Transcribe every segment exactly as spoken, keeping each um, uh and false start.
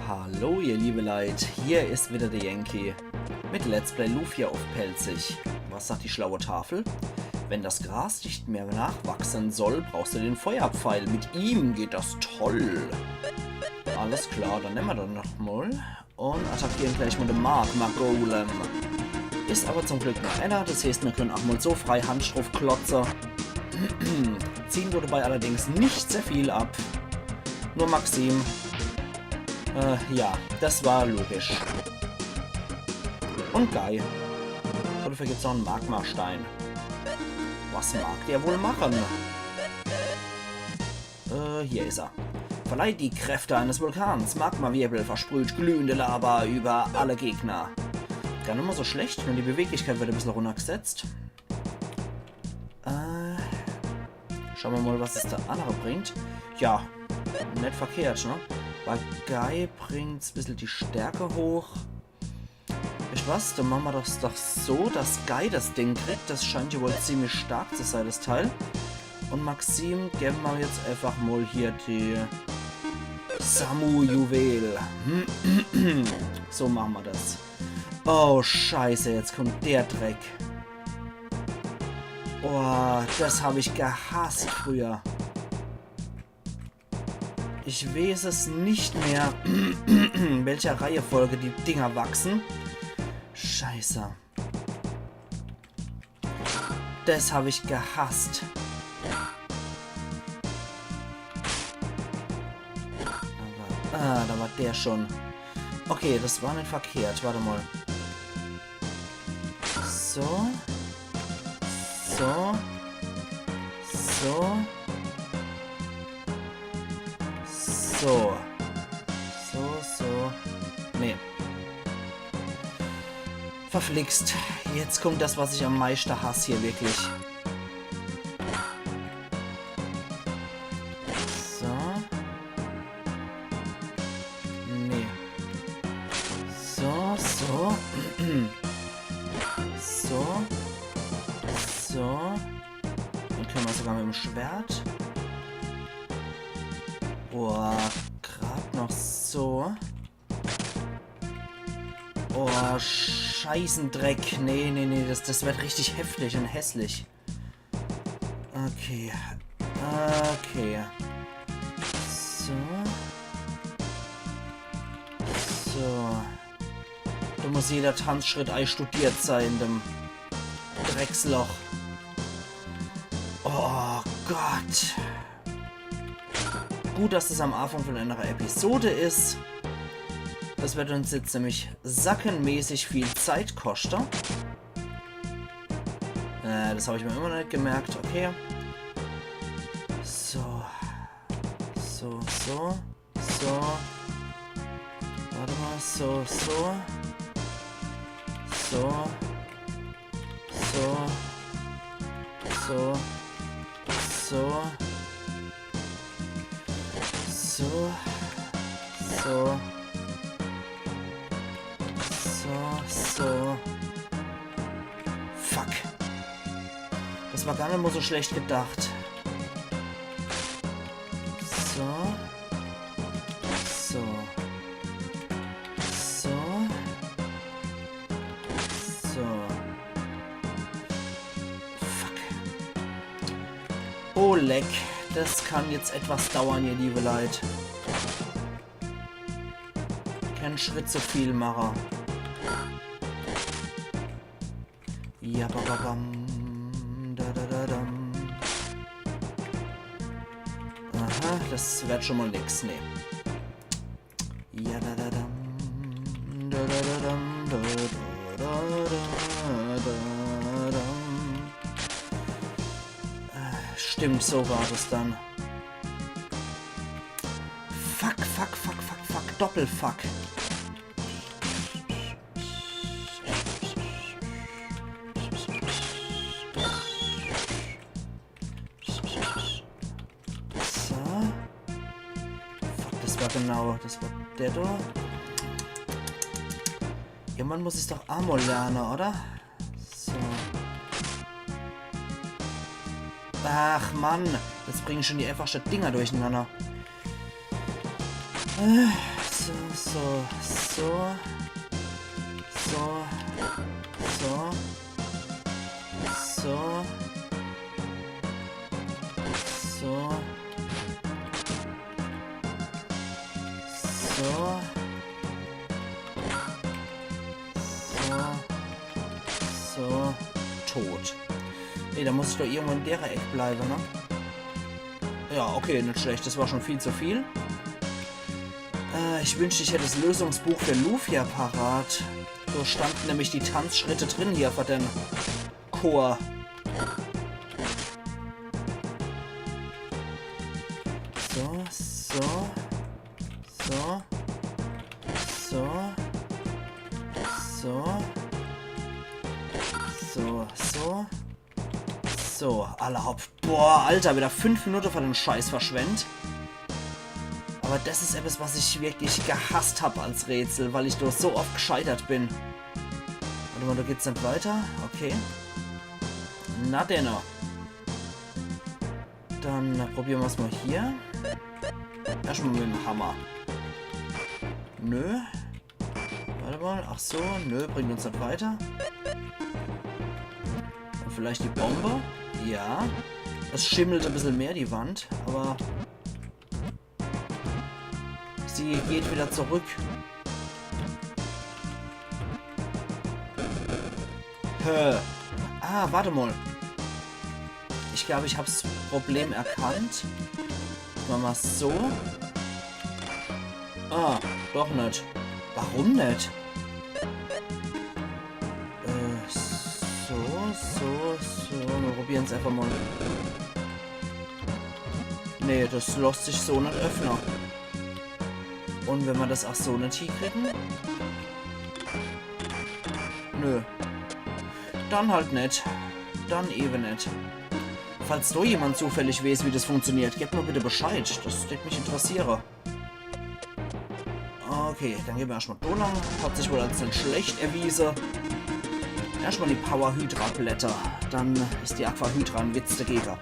Hallo ihr liebe Leit, hier is wieder de Yankee mit Let's Play Lufia uff Pälzisch. Was sagt die schlaue Tafel? Wenn das Gras nicht mehr nachwachsen soll, brauchst du den Feuerpfeil. Mit ihm geht das toll. Alles klar, dann nemme mer den noch mol un attackiere gleich mol de Magma Golem. Is awwer zum Glück nur änner, das heeßt, mir kenne ach mol so frei Hand druff klotze. Ziehe dut dabei allerdings net sehr viel ab. Nur Maxim. Äh, ja, das war logisch. Un Guy. Dafür gibt's noch en Magmastein. Was mag der wohl mache? Äh, hier is er. Verleiht die Kräfte eines Vulkans. Magmawirbel versprüht glühende Lava über alle Gegner. Gar net mol so schlecht, nur die Beweglichkeit werd e bissel runnergesetzt. Äh, schaue mer mol, was es de annere bringt. Ja, net verkehrt, ne? Bei Guy bringt's bissel die Stärke hoch. Weescht was, dann mache mer das doch so, dass Guy das Ding kriegt. Das scheint ja wohl ziemlich stark zu sei, das Teil. Un Maxim gebe mer jetzt einfach mol hier die Samu-Juwel. So mache mer das. Oh, Scheiße, jetzt kommt der Dreck. Oh, das hab ich gehasst früher. Ich weeß es net mehr, in welcher Reihefolge die Dinger wachse. Scheiße. Das hab ich gehasst. Da war, ah, da war der schon. Okay, das war net verkehrt. Wart mol. So. So. So. So. So, so. Nee. Verflixt. Jetzt kommt das, was ich am meischte hass hier wirklich. So. Nee. So, so. So. So. Den kenne mer sogar mit em Schwert. Boah, grad noch so. Oh, Scheißendreck. Nee, nee, nee, das, das werd richtig heftig un hässlich. Okay. Okay. So. So. Do muss jeder Tanzschritt eistudiert sei in dem Drecksloch. Oh Gott. Gut, dass es am Anfang von einer Episode is. Das wird uns jetzt nämlich sackenmäßig viel Zeit kosten. Äh, das hab ich mir immer noch net gemerkt. Okay. So. So, so. So. Wart mol. So, so. So. So. So. So. So. So. So. So. Fuck. Das war gar net mol so schlecht gedacht. So. So. So. So. Fuck. Oh leck. Das kann jetzt etwas dauern, ihr liebe Leit. Kein Schritt zu viel mache. Ja, ba, ba, bam. Da, da, da, dam. Aha, das wird schon mal nix, nee. Ja, da, da, dam. Da, da, da, dam. Da, da, da, da, da, dam. Äh, stimmt, so war das dann. Fuck, fuck, fuck, fuck, fuck, Doppelfuck. So. Fuck, das war genau, das war der da. Irgendwann muss ich's doch aa mol lerne, oder? So. Ach Mann, jetzt bringe ich schon die einfachste Dinger durcheinander. Äh, so, So, so. So. So. So. So. So. So. So. Tot. Nee, da muss ich doch irgendwo in dere Eck bleiwe, ne? Ja, okay, net schlecht. Das war schon viel zu viel. Äh, ich wünschte, ich hätt das Lösungsbuch für Lufia parat. Do standen nämlich die Tanzschritte drin hier für den Chor. So, so, so, so, so, so, so. So, alla hopp. Boah, Alter, wieder fünf Minute für den Scheiß verschwendt. Aber das is etwas, was ich wirklich gehasst hab als Rätsel, weil ich do so oft gescheitert bin. Warte mal, da geht's net weiter. Okay. Na denno. Dann probiere mer's mal hier. Erstmal mit dem Hammer. Nö. Warte mal. Ach so, nö, bringt uns net weiter. Und vielleicht die Bombe? Ja. Es schimmelt ein bisschen mehr, die Wand, aber sie geht wieder zurück. Hä? Ah, warte mal. Ich glaube, ich hab's Problem erkannt. Mach mal so. Ah, doch net. Warum net? Äh, so, so, so. Wir probieren's einfach mal. Nee, das lässt sich so net öffnen. Und wenn wir das auch so net hinkriegen? Nö. Dann halt net. Dann eben net. Falls do jemand zufällig weiß, wie das funktioniert, gebt mir bitte Bescheid. Das tät mich interessieren. Okay, dann gehen wir erstmal do lang. Hat sich wohl als net schlecht erwiesen. Erstmal die Power-Hydra-Blätter. Dann is die Aqua-Hydra ein Witz dagegen.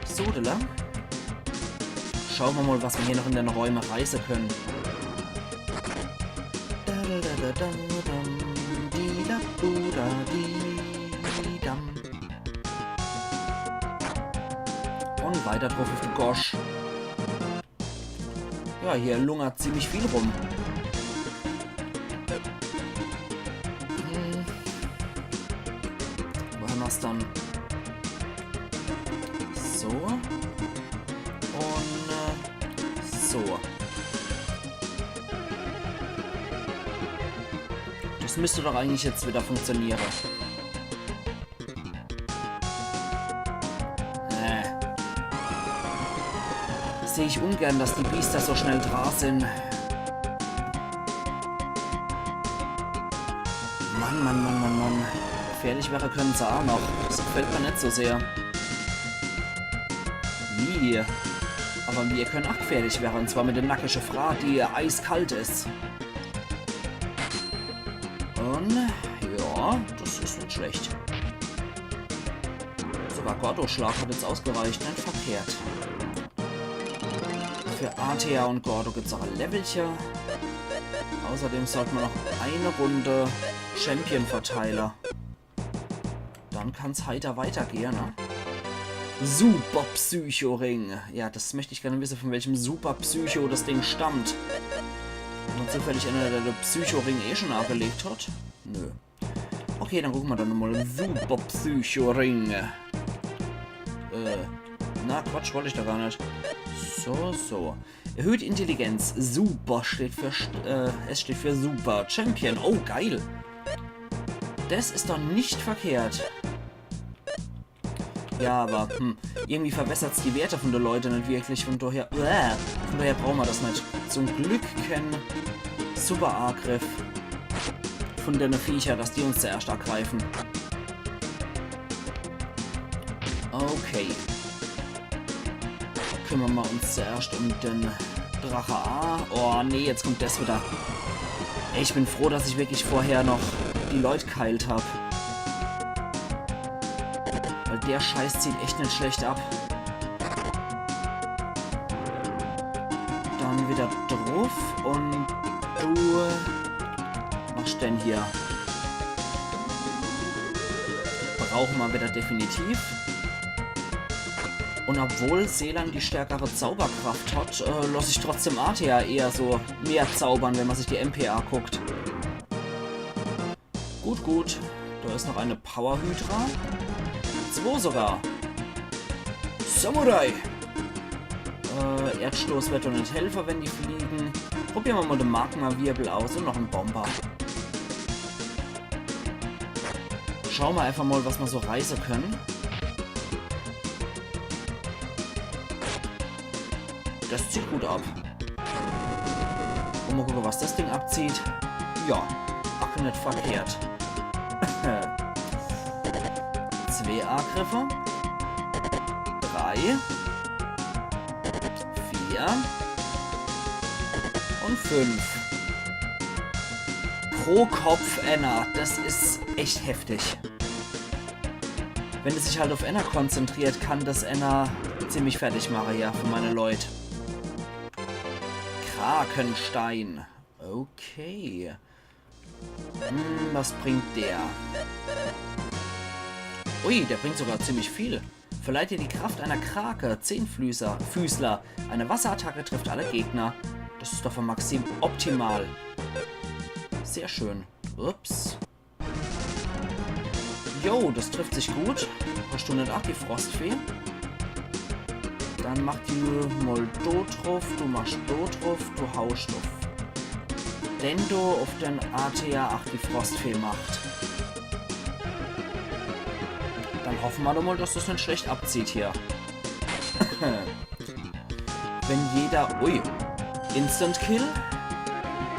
So, da lang. Schauen wir mal, was wir hier noch in den Räumen reißen können. Da, da, da, da, da, dam, di, da, du, da, di, dam. Und weiter drauf auf die Gosch. Ja, hier lungert ziemlich viel rum. Hm. Wo haben wir's dann? So. Und äh, so. Das müsste doch eigentlich jetzt wieder funktionieren. Äh. Seh ich ungern, dass die Biester so schnell dra sind. Mann, Mann, Mann, Mann, Mann. Gefährlich wäre können sie auch noch. Das gefällt mir nicht so sehr. Wie? Aber wir können auch gefährlich werden, und zwar mit der nackischen Frau, die eiskalt ist. Und ja, das ist nicht schlecht. Sogar Gordo-Schlag hat jetzt ausgereicht, nicht verkehrt. Für Athia und Gordo gibt's auch ein Levelchen. Außerdem sollten wir noch eine Runde Champion verteilen. Dann kann's heiter weitergehen, ne? Super Psycho-Ring. Ja, das möchte ich gerne wissen, von welchem Super Psycho das Ding stammt. Wenn man zufällig einer, der den Psycho-Ring eh schon angelegt hat? Nö. Okay, dann gucken wir dann nochmal. Super Psycho-Ring. Äh, na, Quatsch, wollte ich doch gar nicht. So, so. Erhöht Intelligenz. Super steht für, St- äh, es steht für Super Champion. Oh, geil. Das ist doch nicht verkehrt. Ja, aber, hm, irgendwie verbessert's die Werte von der Leute nicht wirklich. Von daher, äh, von daher brauchen wir das nicht. Zum Glück kein Super-Angriff von den Viecher, dass die uns zuerst angreifen. Okay. Kümmern wir uns zuerst um den Drache A. Oh nee, jetzt kommt das wieder. Ey, ich bin froh, dass ich wirklich vorher noch die Leute geheilt hab. Weil der Scheiß zieht echt nicht schlecht ab. Dann wieder Und du machst den hier. Brauche mer wieder definitiv. Und obwohl Selan die stärkere Zauberkraft hat, äh, lass ich trotzdem Artea eher so mehr zaubern, wenn man sich die M P anguckt. Gut, gut. Da ist noch eine Power Hydra. Zwo sogar. Samurai! Äh, Erdstoß wird doch net helfe, wenn die fliegen. Probiere mer mal den Magma-Wirbel aus und noch en Bomber. Schaue mer einfach mal, was mer so reiße können. Das zieht gut ab. Und mal gucke, was das Ding abzieht. Ja, ach, net verkehrt. Zwee Angriffe. Drei. Vier. Und fünf. Pro Kopf enner. Das is echt heftig. Wenn es sich halt auf enner konzentriert, kann das enner ziemlich fertig mache, ja, für meine Leut. Krakenstein. Okay. Hm, was bringt der? Ui, der bringt sogar ziemlich viel. Verleiht dir die Kraft einer Krake, Zehnfüßer, Füßler. Eine Wasserattacke trifft alle Gegner. Das ist doch für Maxim optimal. Sehr schön. Ups. Jo, das trifft sich gut. Hast du net ach die Frostfee? Dann mach die mal do druff, du machst do druff, du haust druff. Denn du auf den Artea ach die Frostfee macht. Dann hoffe mer doch mal, dass das net schlecht abzieht hier. Wenn jeder... Ui. Instant Kill.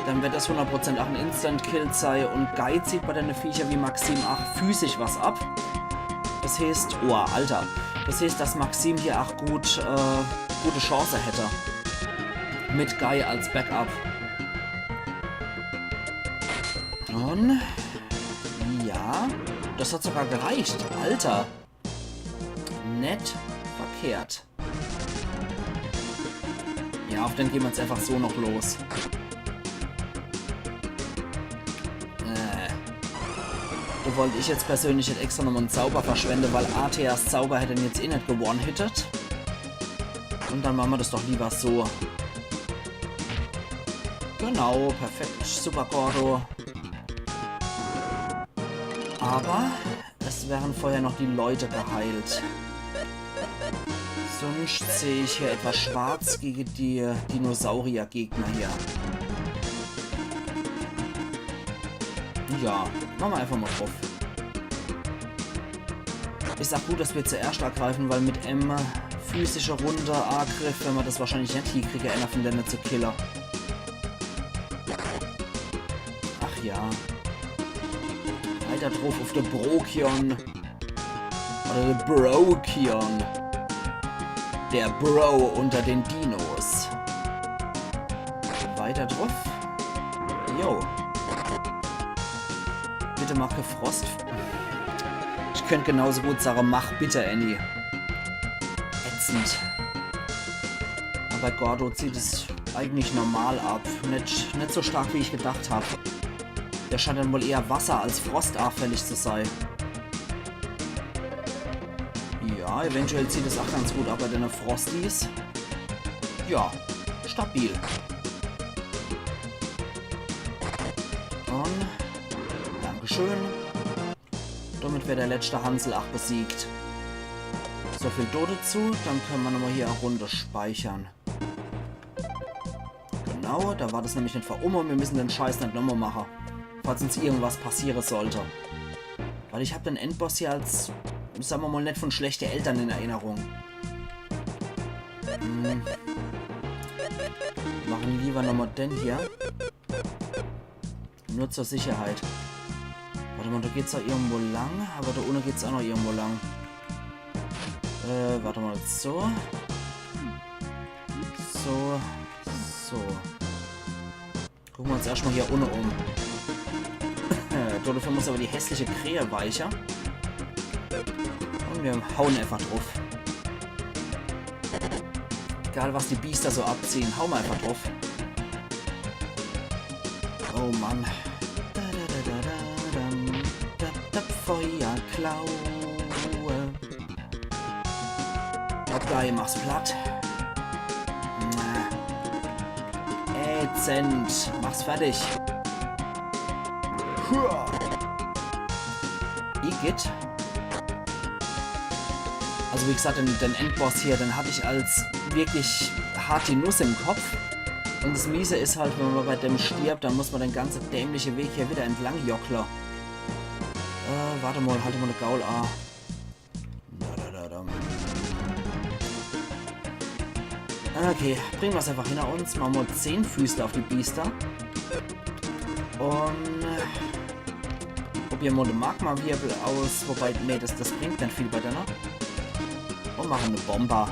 Dann wird das hundert Prozent ach en Instant Kill sei. Und Guy zieht bei denne Viecher wie Maxim ach physisch was ab. Das heißt... Oh, Alter. Das heißt, dass Maxim hier ach gut, äh, gute Chance hätte. Mit Guy als Backup. Und... Ja. Das hat sogar gereicht. Alter. Net verkehrt. Ja, auf den gehen mer jetzt einfach so noch los. Äh. Do wollt ich jetzt persönlich net extra nochmal en Zauber verschwende, weil Arteas Zauber hätt en jetzt eh net ge-one-hitted. Und dann mache mer das doch lieber so. Genau, perfekt. Super, Gordo. Aber es werden vorher noch die Leute geheilt. Sonst sehe ich hier etwas schwarz gegen die Dinosaurier-Gegner hier. Ja, mache mer einfach mal druff. Is ach gut, dass mer zuerscht angreifen, weil mit em physische Runde Angriff, wenn mer das wahrscheinlich net hiekriege, einer von denne zu kille. Ach ja. Weiter druff auf de Brokion. Oder de Brokion. Der Bro unter den Dinos. Weiter druff. Jo. Bitte mach kä Frost. Ich könnt genauso gut sage, mach bitte, Annie. Ätzend. Aber Gordo zieht es eigentlich normal ab. Net, net so stark, wie ich gedacht hab. Der scheint dann wohl eher wasser- als frostanfällig zu sei. Ja, eventuell zieht es ach ganz gut ab bei denne Frosties. Ja, stabil. Und Dankeschön. Damit wär der letschte Hansel ach besiegt. So viel dodezu, dann könne mer nochmal hier e Runde speichere. Genau, do war das nämlich net verummer. Mir müssen den Scheiß net nochmal mache, falls uns irgendwas passiere sollte. Weil ich hab den Endboss hier als, sage mer mal, net von schlechte Eltern in Erinnerung. Hm. Mache lieber nochmal den hier. Nur zur Sicherheit. Wart mal, do geht's doch irgendwo lang, aber do unne geht's ach noch irgendwo lang. Äh, wart mal, so. So. So. Gucke mer uns erscht mal hier unne um. Dodefür muss aber die hässliche Krähe weicher. Und mir hauen einfach druff. Egal, was die Biester so abziehen, haue mer einfach druff. Oh Mann. Da, da, da, da, da, da, da, da, Feuerklaue. Hopp, da, mach's platt. Na. Ätzend. Mach's fertig. Hua. Igitt. Also wie gesagt, den, den Endboss hier, den hatt ich als wirklich hart die Nuss im Kopf. Und das Miese is halt, wenn man bei dem stirbt, dann muss man den ganze dämliche Weg hier wieder entlang jockle. Äh, wart mal, halt mal de Gaul a. Da, da, da, da. Okay, bringe mer's einfach hinner uns. Mache mer Zehnfüßler auf die Biester. Und, äh, probiere mer de Magma-Wirbel aus. Wobei, nee, das, das bringt net viel bei denne. Und mache e Bomber.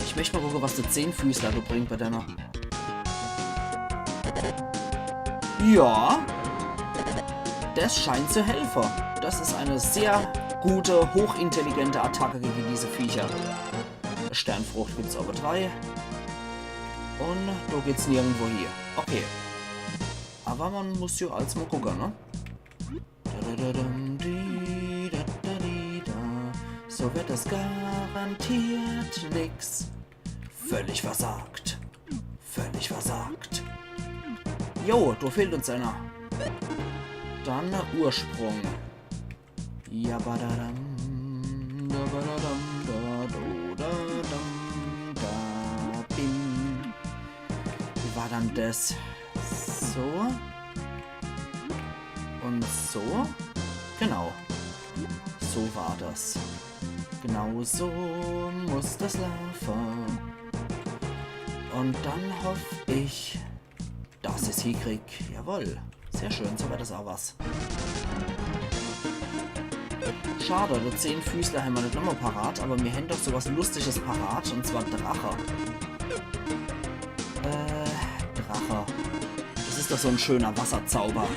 Ich möcht mal gucke, was de Zehnfüßler do bringt bei denne. Ja. Das scheint zu helfe. Das is e sehr gute, hochintelligente Attacke gege diese Viecher. Sternfrucht gibt's awwer drei. Und do geht's nirgendwo hie. Okay. Awwer man muss jo als mal gucke, ne? Da, da, da, dum, di, da, da, di, da. So wird das garantiert nix. Völlig versagt. Völlig versagt. Jo, do fehlt uns einer. Dann Ursprung. Ja, badadam, da, badadam, da, do, da, dam, da, bim. Wie war dann das? So. Und so. Genau. So war das. Genau so muss das laufen. Und dann hoff ich, dass ich's hiekrieg. Jawohl. Sehr schön, so war das auch was. Schade, de Zehnfüßler hämmer net nochmal parat, aber mir hän doch so was Lustiges parat, und zwar Drache. Äh, Drache. Das is doch so en schöner Wasserzauber.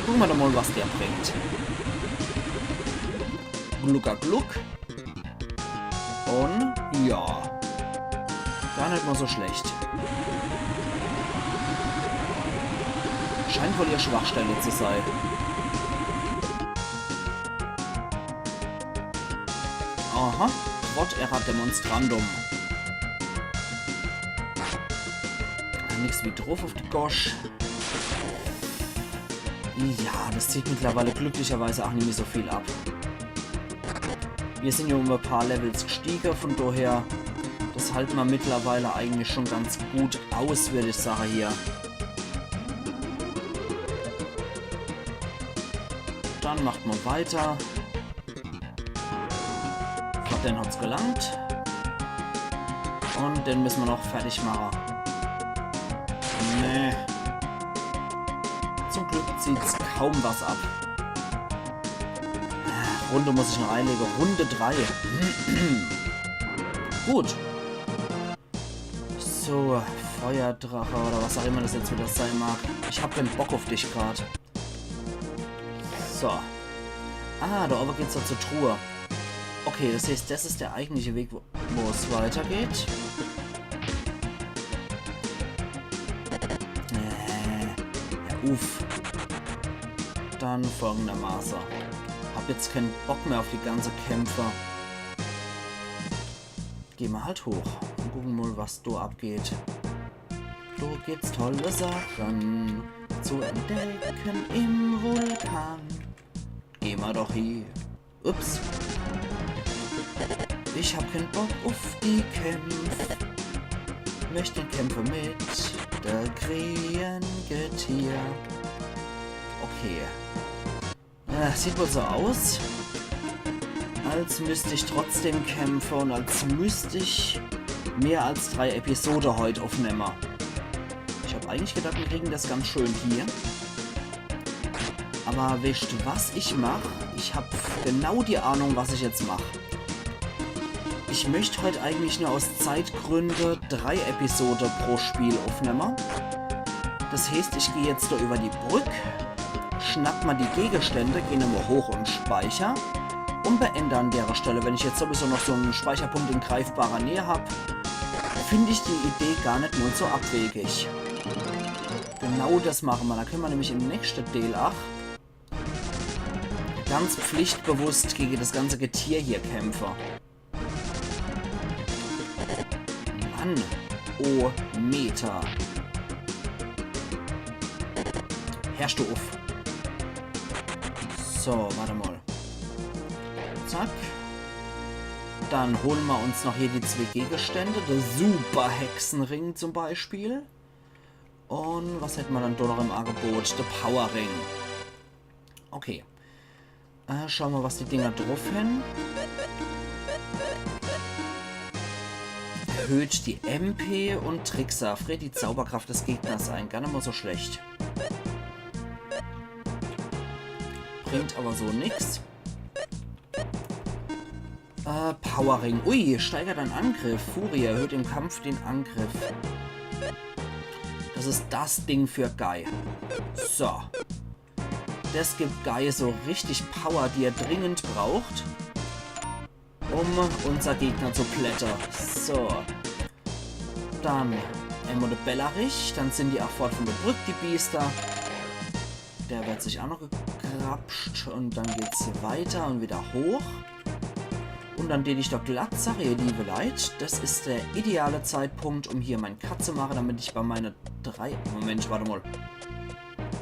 Gucke mer doch mal, was der bringt. Glucka Gluck. Und ja. Gar net mal so schlecht. Scheint wohl ihr Schwachstelle zu sei. Aha. Quod erat demonstrandum. Nix wie druff auf die Gosch. Ja, das zieht mittlerweile glücklicherweise auch nimmi so viel ab. Wir sind ja um ein paar Levels gestiege, von daher, das halten wir mittlerweile eigentlich schon ganz gut aus, würde ich sagen, hier. Dann macht man weiter. Ich glaub, den hat's gelangt. Und den müssen wir noch fertig machen. Nee. Zum Glück zieht's kaum was ab. Runde muss ich noch einlegen. Runde drei. Gut. So, Feuerdrache oder was auch immer das jetzt wieder sein mag. Ich hab keinen Bock auf dich grad. So. Ah, da oben geht's da zur Truhe. Okay, das heißt, das ist der eigentliche Weg, wo, wo es weitergeht. Äh, ja, uff. Dann folgendermaßen. Hab jetzt keinen Bock mehr auf die ganze Kämpfe. Geh mer halt hoch und gucken mal, was da abgeht. Da gibt's tolle Sachen zu entdecken im Vulkan. Geh mer doch hier. Ups. Ich hab keinen Bock auf die Kämpfe. Möchte Kämpfe mit der Kriegetier. Okay. Äh, sieht wohl so aus, als müsst ich trotzdem kämpfen und als müsst ich mehr als drei Episode heut aufnehmen. Ich hab eigentlich gedacht, wir kriegen das ganz schön hier. Aber wisst, was ich mach? Ich hab genau die Ahnung, was ich jetzt mach. Ich möcht heut eigentlich nur aus Zeitgründe drei Episode pro Spiel aufnehmen. Das heißt, ich geh jetzt da über die Brück, schnapp mal die Gegenstände, geh nochmal hoch und speicher und beende an der Stelle. Wenn ich jetzt sowieso noch so einen Speicherpunkt in greifbarer Nähe hab, find ich die Idee gar net mol so abwegig. Genau das mache mer. Do kenne mer nämlich im nächste Deel ach ganz pflichtbewusst gege das ganze Getier hier kämpfe. Mann. Oh, Meter. Hersch du uff. So, wart mol. Zack. Dann hole mer uns noch hier die zwee Gegenstände. De Super-Hexenring zum Beispiel. Un was hätt mer dann do noch im Angebot? De Power-Ring. Okay. Äh, schaue mer, was die Dinger druff hän. Erhöht die M P un Trickser. Friert die Zauberkraft des Gegners ein. Gar net mol so schlecht. Bringt awwer so nix. Äh, Power-Ring. Ui, steigert den Angriff. Furie erhöht im Kampf den Angriff. Das is das Ding für Guy. So. Das gibt Guy so richtig Power, die er dringend braucht, um unser Gegner zu plätte. So. Dann emol de Bellerich. Dann sin die ach fort von de Brück, die Biester. Der werd sich ach noch gekrapscht un dann geht's weiter un wieder hoch. Un dann deet ich doch glatt sage, ihr liewe Leit, das is der ideale Zeitpunkt, um hier mein Cut zu mache, damit ich bei meine drei... Moment, wart mol.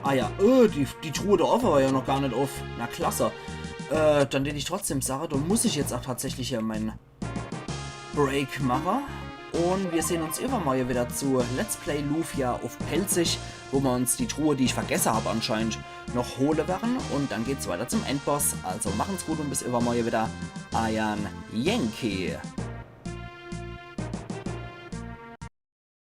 Ah ja, äh, die, die Truhe do owwe war ja noch gar net uff. Na klasse. Äh, dann deet ich trotzdem sage, do muss ich jetzt ach tatsächlich hier mein Break mache. Un mir sehn uns iwwermorje wieder zu Let's Play Lufia uff Pälzisch, wo mer uns die Truhe, die ich vergesse hab anscheinend, noch hole werre. Un dann geht's weiter zum Endboss. Also machen's gut un bis iwwermorje wieder. Eier Yankee.